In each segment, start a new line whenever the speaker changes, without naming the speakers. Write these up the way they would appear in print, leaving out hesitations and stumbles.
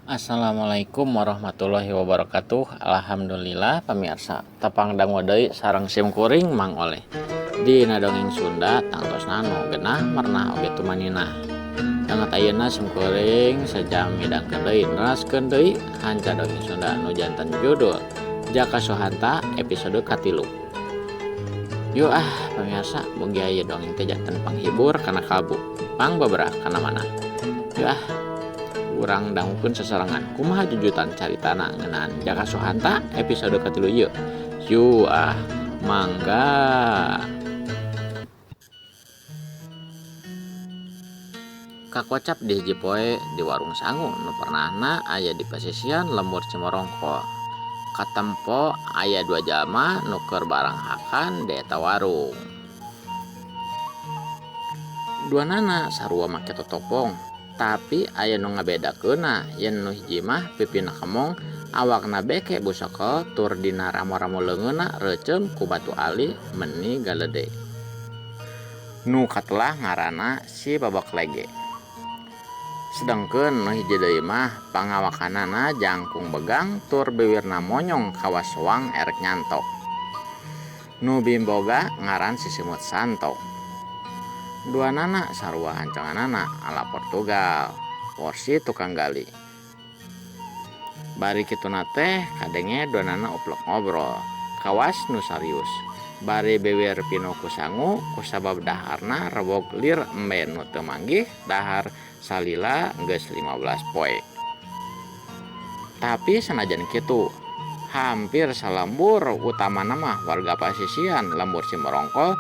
Assalamualaikum warahmatullahi wabarakatuh. Alhamdulillah pamirsa tepang dangu deui sareng sim kuring Mang Oleh. Dina dongeng Sunda tangtosna nu genah merenah oge tumaninah. Danget ayeuna sim kuring sejam midangkeun deui neraskeun deui hanca dongeng Sunda nu janten judul Jaka Suhanta episode katilu. Yuk ah pamirsa mugi aya dongeng teh janten panghibur kana kalbu pangbaberah kana manah. Yuk ah urang dangukeun sasarengan kumaha jujutan caritana ngeunaan Jaka Suhanta episode katilu ieu. Yuk ah mangga. Kakocap di hiji poe di warung sangu nu pernahna aya di pasisian lembur Cimorongkol. Katempo aya dua jalma nu keur baranghakan di eta warung. Duanana sarua make totopong, tapi aya nu ngabedakeunna yen nu hiji mah pipina kemong, awakna beke busekel tur dina ramo-ramo leungeunna reuceum ku batu ali meni galede. Nu katelah ngaranna si Babak Lege. Sedengkeun nu hiji deui mah pangawakanana jangkung begang tur biwirna monyong kawas soang erek nyantok. Nu bimboga ngaran si Simut Santok. Duanana sarua hancanganana ala Portugal, porsi tukang gali. Bari kituna teh kadenge duanana uplok ngobrol, kawas nu sarius. Bari biwir pinuh ku sangu kusabab daharna rewog lir embe nu teu manggih dahar salila geus 15 poe. Tapi sanajan kitu, hampir salembur utamana mah warga pasisian lembur Cimorongkol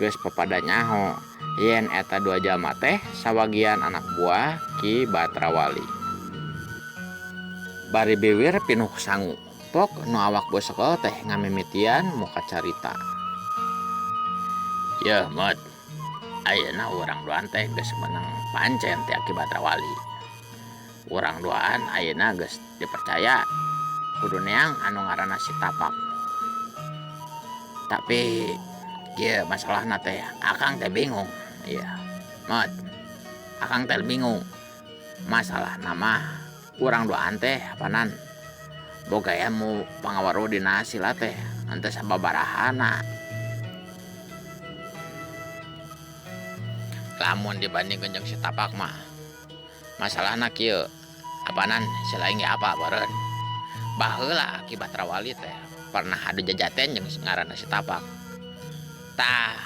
geus papada nyaho yen eta dua jalma teh sawagian anak buah Ki Batrawali. Bari biwir pinuh ku sangu, pok nu awak bosekel teh ngamimitian muka carita. Yeuh Mut, ayeuna urang duaan teh geus meunang pancen ti Aki Batrawali. Urang duaan ayeuna geus dipercaya kudu neang anu ngaranna si Tapak. Tapi kieu masalahna teh akang teh bingung. Iya, Mut, akang teh bingung. Masalahna mah urang duaan teh apanan boga ilmu pangawaru dina silat teh henteu sababarahana. Lamun dibandingkeun jeung si Tapak mah masalahna kieu apanan si lain ge apa beureun. Baheula Ki Batrawali teh pernah adu jajaten jeung ngaranna si Tapak. Tah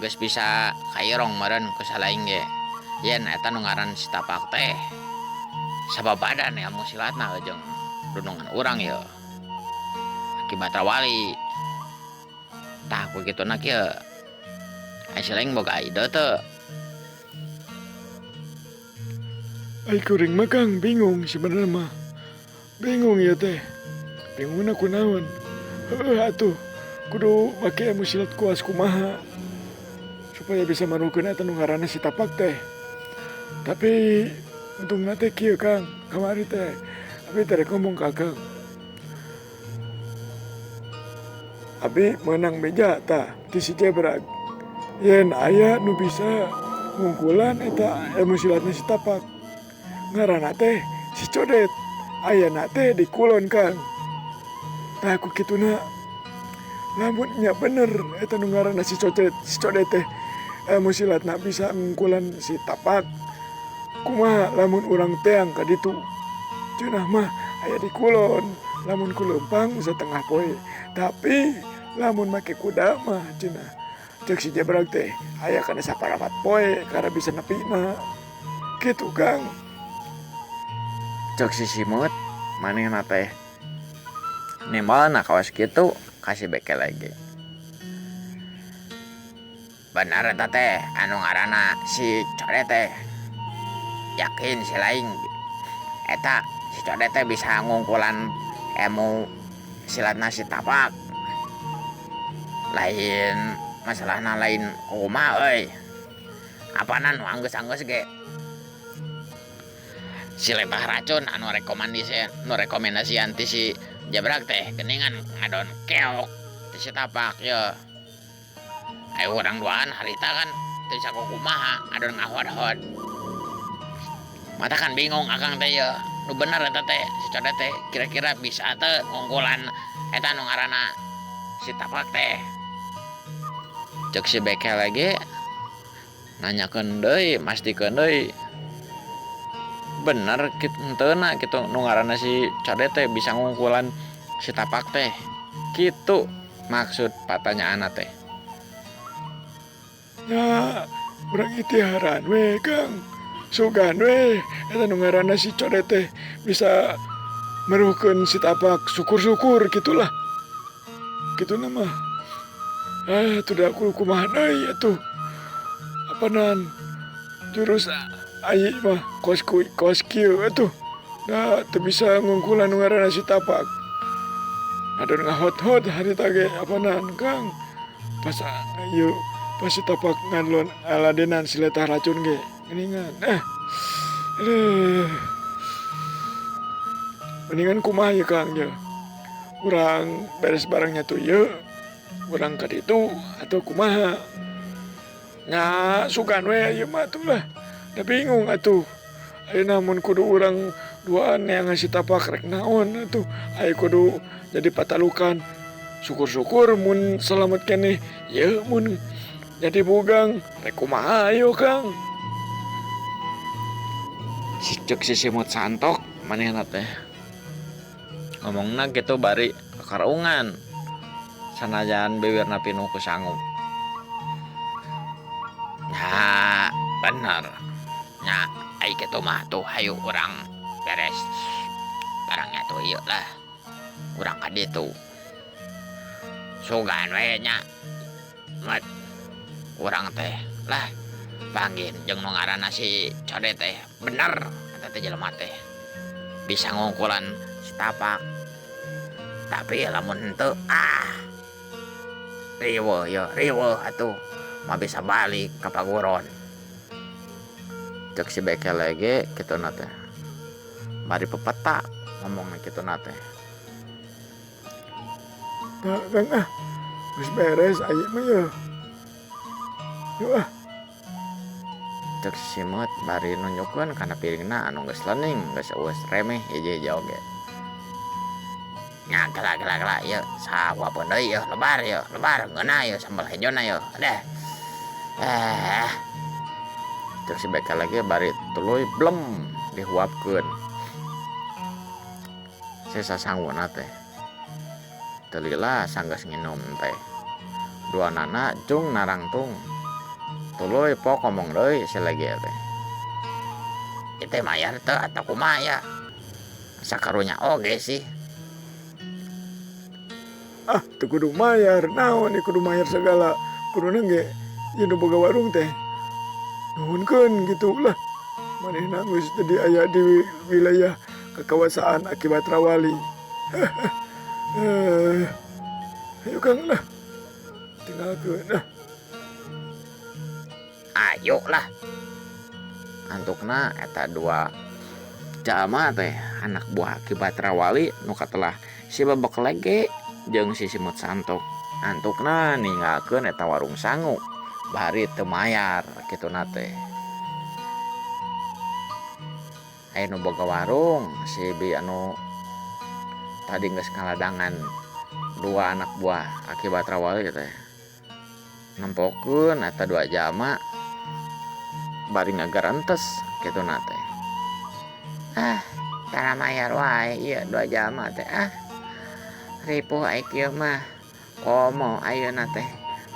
geus bisa kairong meureun ku salaing ge yen eta nu ngaran si Tapak teh sababadan ilmu silatna jeung dunungan urang ieu Ki Batrawali. Tah ku kituna kieu ai si laing boga ide teu?
Ai kuring mah Kang bingung sebenarnya mah. Bingung ieu teh. Bingungna kunaon? Heueuh atuh kudu make ilmu silat kuas kumaha supaya bisa marukeun eta nu ngaranna si Tapak teh. Tapi untungna teh kieu Kang, kamari teh abi teh rek ngomong ka Akang. Abi meunang beja tah ti si Jebrag. Yen aya nu bisa ngungkulan eta ilmu silatna si Tapak. Ngaranna teh si Codet, ayana teh di kulon Kang. Tah ku kituna lamun nya bener eta nu ngaranna si Codet, si Codet teh ilmu silatna bisa ngungkulan si Tapak. Kumaha lamun urang teang ka ditu? Cenah mah aya di kulon, lamun ku leumpang satengah poe. Tapi lamun make kuda mah cenah cek si Jebrag teh aya kana saparapat poe karena bisa nepina. Kitu Kang.
Cek si Simut manehna teh nimbalna kawas kitu ka si Beke lagi. Bener eta teh anu ngaranna si Codet teh. Yakin si laing eta si Codet teh bisa ngungkulan ilmu silatna si Tapak. Lain masalahna lain kumaha euy. Apanan nu anggeus-anggeus ge. Si Letah Racun anu rekomendasi nu rekomendasian ti si Jebrag teh geuningan ngadon keok ti si Tapak yeuh. Ayo urang duaan harita kan teu bisa kukumaha ngadon ngahod-hod. Matakan bingung akang teh ye nu bener eta teh si Codet teh kira-kira bisa teu ngungkulan eta nu ngaranna si Tapak teh. Cek si Bekel ge nanyakeun deui mastikeun deui bener henteu na kitu nu ngaranna si Codet teh bisa ngungkulan si Tapak teh kitu maksud patanyaanna teh.
Nya urang itiharan we Kang. Sugan we eta nu ngaranna si Codet teh bisa meruhkeun si Tapak syukur-syukur kitulah. Kituna mah. Ah tuh da kudu kumaha deui atuh. Apanan jurus ayi mah kos kos kieu atuh. Da teu bisa ngungkulan nu ngaranna si Tapak. Ngadon ngahot-hot harita ge apanan Kang. Pas ieu pas si Tapak ngadlon ngaladenan si letah racun ge geuningan. Aduh. Mendingan kumaha ye Kang ye. Urang beres barangnya tuh ieu. Urang ka ditu atau kumaha. Nya sugan we ieu mah atuh lah. Da bingung atuh. Ayeuna mun kudu urang duaan neangan si Tapak rek naon atuh. Aya kudu jadi patalukan. Syukur-syukur mun salamet keneh ieu mun jadi bugang rek kumaha ayo Kang.
Si cek si Simut Santok manehna teh. Ngomongna kitu bari kakareungan. Sanajan bibirna pinuh ku sangu. Nya bener. Nya ai kitu mah tuh hayu urang beres barangnya tuh ieu lah. Urang ka ditu. Sugan we nya. Mat urang teh lah panggih jeung nu ngaranna si Codet teh bener eta teh jelema teh bisa ngungkulan si Tapak. Tapi lamun henteu ah riweuh ye riweuh atuh mah bisa balik ka paguron. Cek si Bekel ge kituna teh bari pepeta ngomongna kituna teh.
Tah Kang ah geus beres ayeuna mah yeuh. Yuk ah.
Cek si Simut bari nunjukkeun kana piringna anu geus lening geus eueus remeh hiji-hiji oge. Nya gela gela gela ieu sahuapeun deui ieu lebar ieu lebar ngeunah ieu sambal hejona ieu deh. Cek si Bekel lagi bari tuluy blem dihuapkeun. Sesa sanguna teh. Teu lila sanggeus nginum teh. Duanana jung narangtung. Tuluy pok ngomong deui si Lege teh. Ieu mayar teu atau kumaha ya? Sakarunya oge sih.
Ah, teu kudu mayar. Naon ieu kudu mayar segala. Kuduna ge ieu nu boga warung teh. Nuhunkeun kitu lah. Manehna geus jadi aya di wilayah kekawasaan akibat rawali. Ayo Kang lah. Tinggalkeun ah.
Ayo lah. Antukna eta dua jalma teh anak buah Ki Batra Wali nu katelah si Bebek Lege jeung si Simut Santok. Antukna ninggalkeun eta warung sangu bari teu mayar kituna teh. Aya nu boga warung si bi anu tadi geus ngaladangan dua anak buah Aki Batra Wali teh. Nempokeun eta dua jalma bari ngagarentes kituna teh. Ah, tara mayar wae ieu dua jalma teh ah. Ripuh ai kieu mah. Komo ayeuna teh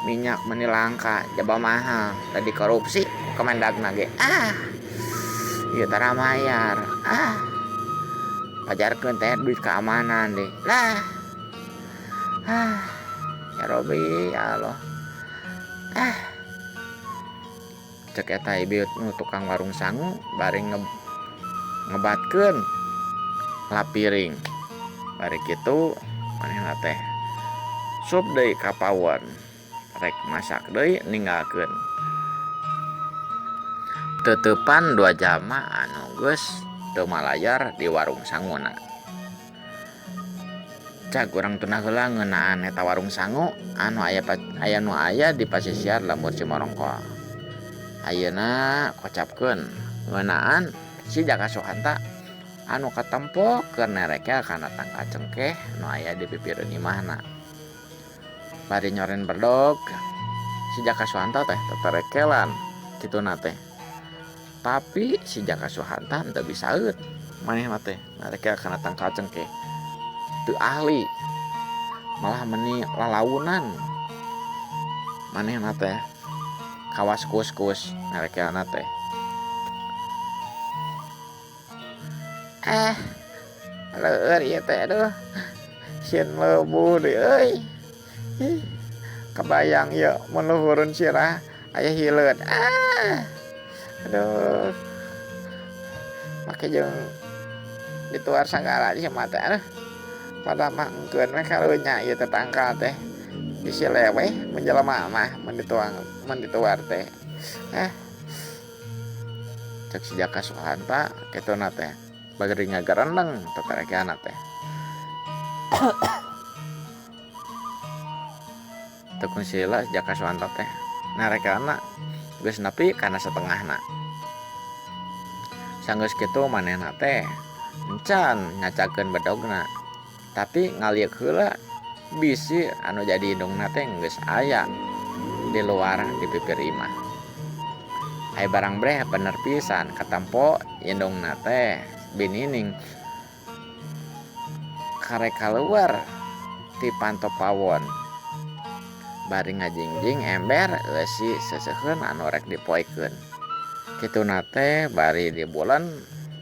minyak meuni langka jaba mahal tadi korupsi Kemendagna ge. Ah. Ieu tara mayar. Ah. Pajarkeun teh duit keamanan deh. Lah. Ah. Ya Robi, ya Allah. Ah. Cek eta ieu nu tukang warung sangu bari ngebatkeun lapiring. Bari kitu manehna teh sup deui ka pawon. Rek masak deui ninggalkeun. Teuteupan dua jalma anu geus teu malayar di warung sanguna. Cag urang tunah heula ngeunaan eta warung sangu anu aya aya nu aya di pasisian lembur Cimorongkol. Ayeuna kocapkeun ngeunaan Si Jaka Suhanta anu katempo keur nerekel kana tangkal cengkeh nu aya di pipireun imahna. Bari nyoren bedog si Jaka Suhanta teh teterekelan kituna teh. Tapi si Jaka Suhanta henteu bisaeut manehna teh nerekel kana tangkal cengkeh. Teu ahli malah meni lalaunan manehna teh kawas kus-kus nerekelna teh. Ah leur ieu teh aduh sieun leubuh deui euy. Ih kabayang ieu mun luhureun sirah aya hileud ah aduh make jeung dituar sagala di mah teh aduh padahal mah engkeun we karunya ieu teh tangkal teh bisi leweh mun jelema mah mun dituang mun dituar teh ah cek si Jaka Suhanta kituna teh bari ngagerendeng tatarekeanna teh. Teu kunsila si Jaka Suhanta teh narekeanna geus nepi kana satengahna. Sanggeus kitu manehna teh encan nyacakeun bedogna tapi ngalieuk heula bisi anu jadi indungna teh geus aya di luar di pipir imah. Ai barang breh bener pisan katempo indungna teh binining karek kaluar ti panto pawon bari ngajingjing ember eusi seseuheun anu rek dipoekeun. Kituna teh bari dibulen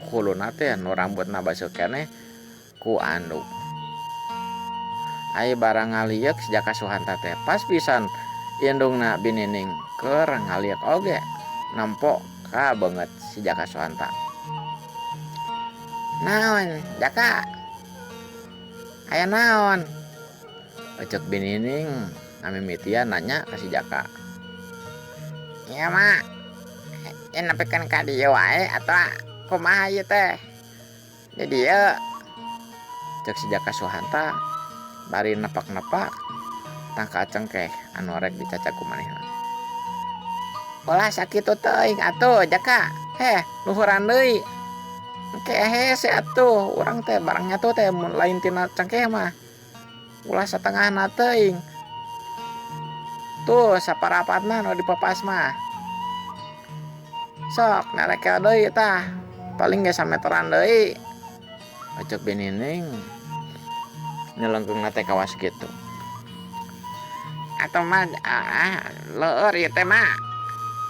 huluna teh nu rambutna baseuh keneh ku anduk. Ai barang ngalieuk si Jaka Suhanta teh pas pisan indungna binining keur ngalieuk oge nempo ka beungeut si Jaka Suhanta. Naon Jaka? Aya naon? Eceuk binining ngamimitian nanya ka si Jaka. Ieu mah ieu nepikeun ka dieu wae atawa kumaha ieu teh? Di dieu. Ceuk si Jaka Suhanta bari nepak-nepak tangkal cengkeh anu rek dicacag ku manehna. Ulah sakitu teuing atuh Jaka. Heh, luhuran deui. Engke hese atuh urang teh barang nyatu teh mun lain tina cengkeh mah. Ulah satengahna teuing. Tuh saparapatna nu dipepas mah. Sok narekel deui tah. Paling ge sameteran deui. Eceuk binining nyelengkeungna teh kawas kitu. Atuh mah leur ieu teh mah.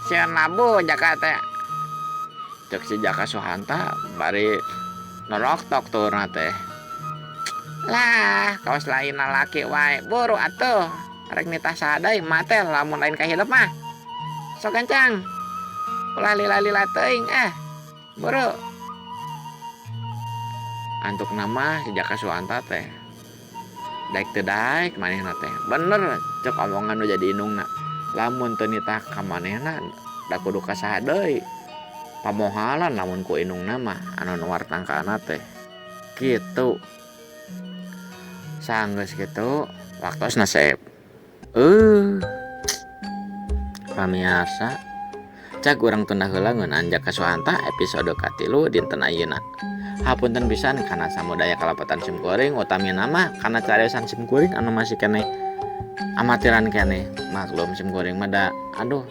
Sieun labuh Jaka teh. Ceuk si Jaka Suhanta bari noroktok turna teh. Lah, kawas lain lalaki wae buru atuh. Rek nitah saha deui mah teh lamun lain kahilep mah. Sok gancang. Ulah lila-lila teuing ah. Buru. Antukna mah si Jaka Suhanta teh. Daek teu daek manehna teh. Bener ceuk omongan nu jadi indungna. Lamun teu nitah ka manehna da kudu ka saha deui. Pamohalan lamun ku indungna mah anu nuar tangkalna teh. Kitu. Sanggeus kitu waktosna seep. Pamiarsa cag urang tunda heula ngeunaan Jaka Suhanta episode katilu dinten ayeuna. Hapunten pisan kana samudaya kalepatan sim kuring utamina mah kana cariosan sim kuring anu masih keneh amatiran keneh. Maklum sim kuring mah da aduh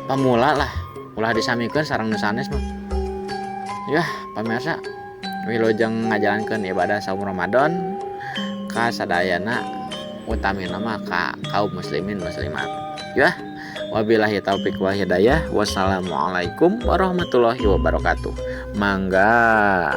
pamula lah ulah disamikeun sareng nu sanes mah. Yah pamirsa wilujeng ngajalankeun ibadah saum Ramadan ka sadayana utamina mah ka kaum muslimin muslimat. Yah wabillahi taufik wal hidayah. Wassalamualaikum warahmatullahi wabarakatuh. Mangga.